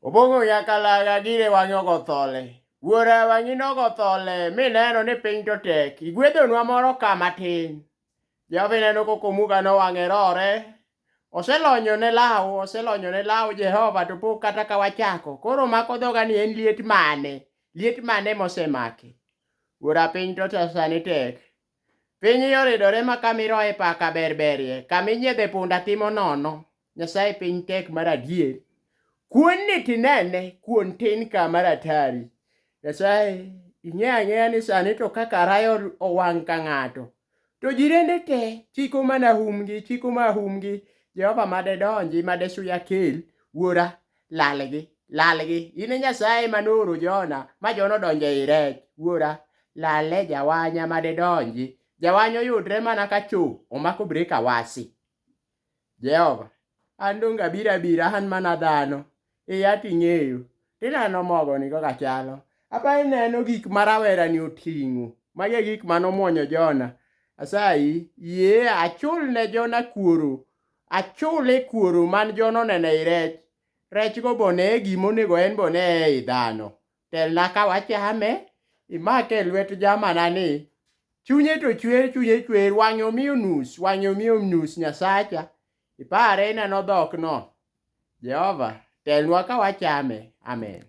Obong'o nyakalaga gire wang'e ogo thole. Wuora wang'i nogo thole mineno ni piny to tek. Igwedhonwa moro ka matin. Jehova ineno koko muga no wang'e rore. Oselonyo ne law, oselonyo ne law Jehova to pok kata ka wachako. Koro mako dhoga ni en liet mane? Liet mane mosemake? Wuora piny to sani tek. Piny oridore ma kama iroye paka ber berie, kama inyiedhe punda timo nono. Nyasaye piny tek mar adier. Kuon ni tinene, kuon tin ka mar atari. Nyasaye, ing'eyo ang'eya ni sani to kaka karaya owang' ka ng'ato. To jirende te chiko mana humgi, chiko mana humgi. Jehova made donji, made suya kel, wuora, lalgi, lalgi. In e Nyasaye mane ooro Jona, ma Jona odonjo ei rech. Wuora, lale jawanya made donji. Jawanya oyudre mana ka cho, omako brek awasi. Jehova, an donge abiro abira, an mana dhano. Iya ting'eyo. Tineno mogo ni kaka chalo. Apa ineno gik ma rawera ni oting'o. Magi e gik mane omuonyo Jona. Asayi, yie achul ne Jona kuoro. Achule kuoro man Jona oneno ei rech. Rechgo bone gima onego en bone ei dhano. Telna ka wachame, imake e lwet jamana ni. Chunye to chwer, chunye chwer, wang'e omiyo nus, wang'e omiyo nus Nyasacha. Ipare ineno dhok no. Jehova, telnwa ka wachame. Amen.